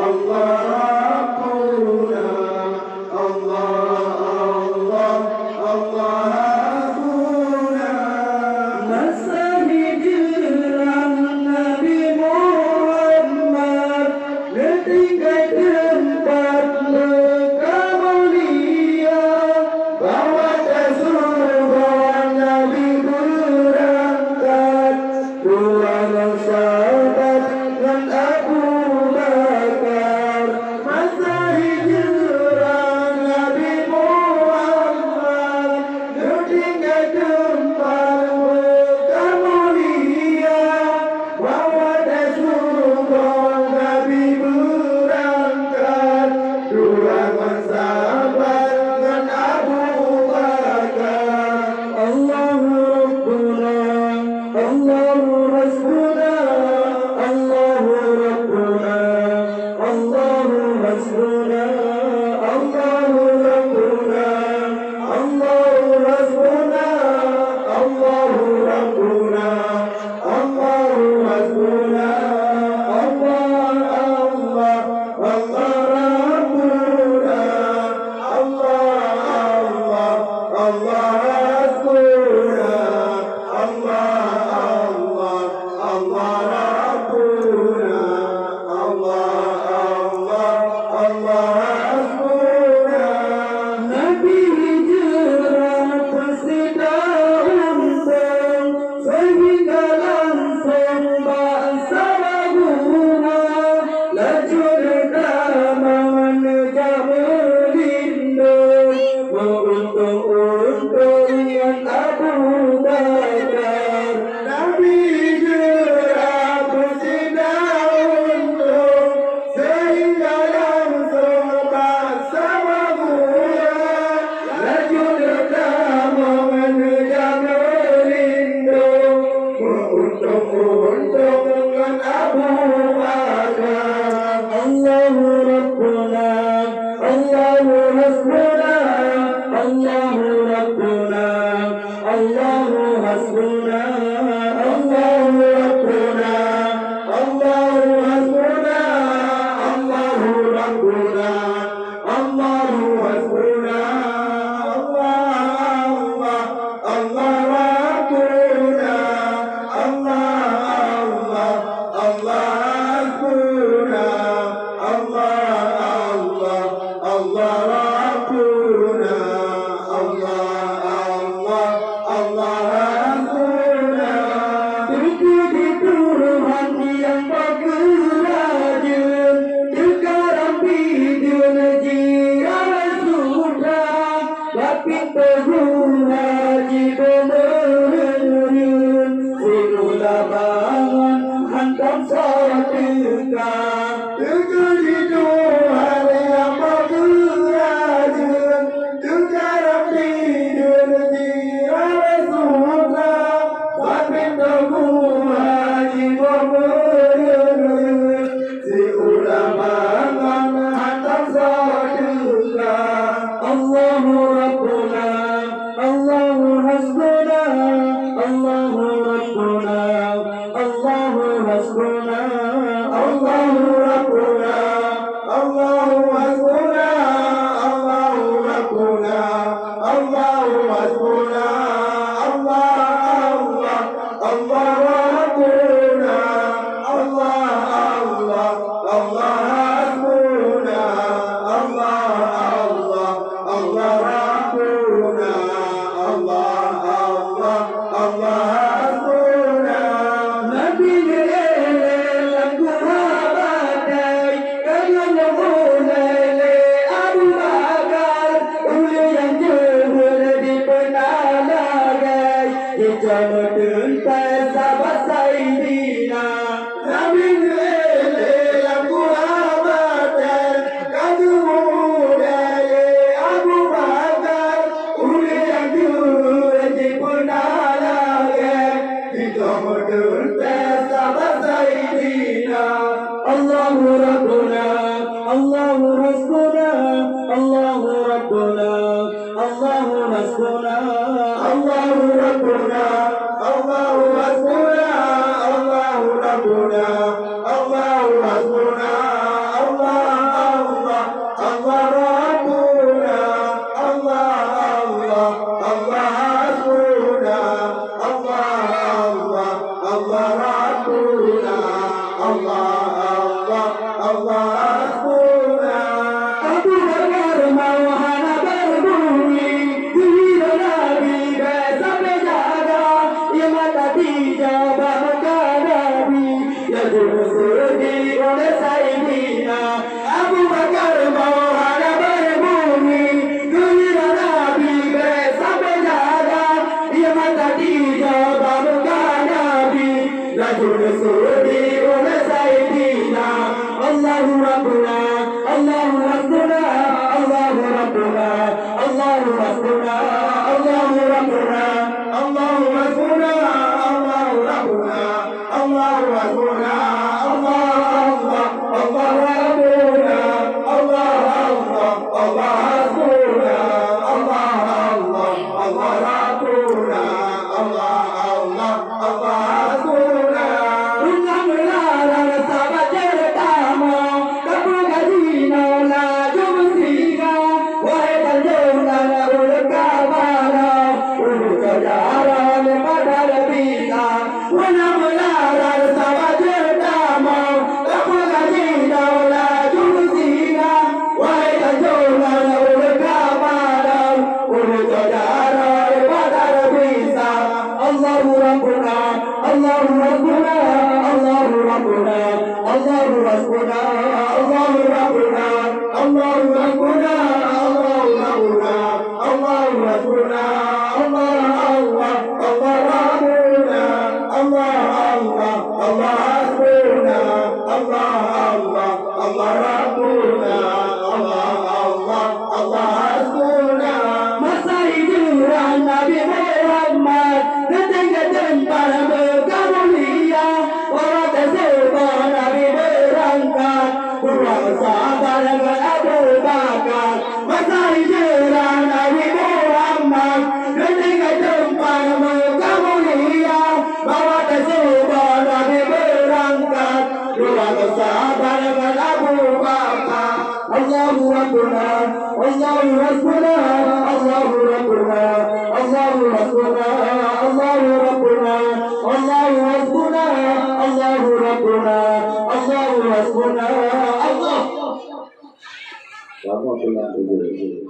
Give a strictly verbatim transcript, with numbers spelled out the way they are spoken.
Allah Rabbuna, Allah, Allah, Allah Rabbuna. Masa hijrah Nabi Muhammad, neutinggai teumpat meuka mulia, bahwa tasurgoe Nabi beurangkat. Dua ngon sahabat ngon Abu Bakar, masa hijrah Nabi Muhammad, neutinggai teumpat meuka mulia, bahwa tasurgoe Nabi beurangkat. Dua ngon sahabat ngon Abu Bakar. Allahu Rabbuna, Allahu Hasbuna, Allahu Rabbuna, Allahu Hasbuna, Allahu Rabbuna, Allahu Hasbuna, Allahu Rabbuna, Allahu Hasbuna, Allah, Allah, Allah Rabbuna, Allah, Allah, Allah Hasbuna, Allah, Allah, Allah Rabbuna, Allah, Allah, Allah Hasbuna. Nabi hijrah peusidang untông, sehingga langsông bak sabab gua, laju geutamong neujak meulindong, meuuntông-untông ngon Abu Bakar. Nabi hijrah peusidang untông, sehingga langsông bak sabab gua, laju geutamong neujak meulindong, meuuntông-untông ngon Abu Bakar. Allahu Rabbuna, Allahu Hasbuna, Allahu Rabbuna, Allahu Hasbuna, Allahu Rabbuna, Allahu Hasbuna, Allahu Rabbuna, Allahu Hasbuna, Allah, Allah, Allah Rabbuna, Allah, Allah, Allah Hasbuna, Allah, Allah, Allah Rabbuna, Allah, Allah, Allah Hasbuna. Teukeudi Tuhan nyang pageue rajeuen, teuka rampi deuen jih rara sutra, bak pintoe gua jiboh meureun-reun, siulah bangon hantom soe teuka. Teukeudi Tuhan nyang pageue rajeuen, teuka rampi deuen jih rara sutra, bak pintoe gua jiboh meureun-reun, siulah bangon hantom soe teuka. Allahu Rabbuna, Allahu Hasbuna, Allahu Rabbuna, Allahu Hasbuna, Allahu Rabbuna, Allahu Hasbuna, Allahu Rabbuna, Allahu Hasbuna, Allah, Allah, Allah Rabbuna, Allah, Allah, Allah Hasbuna, Allah, Allah, Allah Rabbuna, Allah, Allah, Allah Hasbuna. Nabi geuéléh lam guha batée, ka geumeu'ulée lé Abu Bakar, ulée nyang jeuet dipeuna lagée, jicok meuteuntée sabat Saidina. Nabi geuéléh lam guha batée, ka geumeu'ulée lé Abu Bakar, ulée nyang jeuet dipeuna lagée, jicok meuteuntée sabat Saidina. Allahu Rabbuna, Allahu Hasbuna, Allahu Rabbuna, Allahu Hasbuna, Allahu Rabbuna, Allahu Hasbuna, Allahu Rabbuna, Allahu Hasbuna, Allah, الله ربنا، الله ربنا، الله ربنا، الله ربنا، الله ربنا، الله ربنا، الله ربنا، الله ربنا، الله، الله، الله ربنا، الله، الله، الله حسبنا، الله، الله، الله ربنا، الله، الله. Allah Rabbuna, ulang meularat sabat jeuet tamong, kapeugah jinoe laju meusingoh, wahé Tanjong Tanah ulôn ka barô, ulôn ka jaroe nibak dara bisa. Ulang meularat sabat jeuet tamong, kapeugah jinoe laju meusingoh, wahé Tanjong Tanah ulôn ka barô, ulôn ka jaroe nibak dara bisa. Allahu Rabbuna, Allahu Rabbuna, Allahu Rabbuna, Allahu Rabbuna, Allahu Rabbuna, Allahu Rabbuna, Allahu Rabbuna, Allahu Rabbuna, Allah, Allah, Allah Rabbuna, Allah, Allah, Allah Hasbuna, Allah, Allah, Allah Rabbuna, Allah, Allah, Allah Hasbuna. Masa hijrah Nabi Muhammad, geutanyoe teumpat meukamulia, watèe saboh Nabi beurangkat, dua sahabat ngon Abu Bakar. Masa hijrah Nabi Muhammad, geutanyoe teumpat meukamulia, watèe saboh Nabi beurangkat, dua sahabat ngon Abu Bakar. Allahu Rabbuna, Allahu Hasbuna, Allahu Rabbuna, Allahu Hasbuna, Allahu Rabbuna, Allahu Hasbuna, Allahu Rabbuna, Allahu Hasbuna, Allah. Kamu pulang dulu.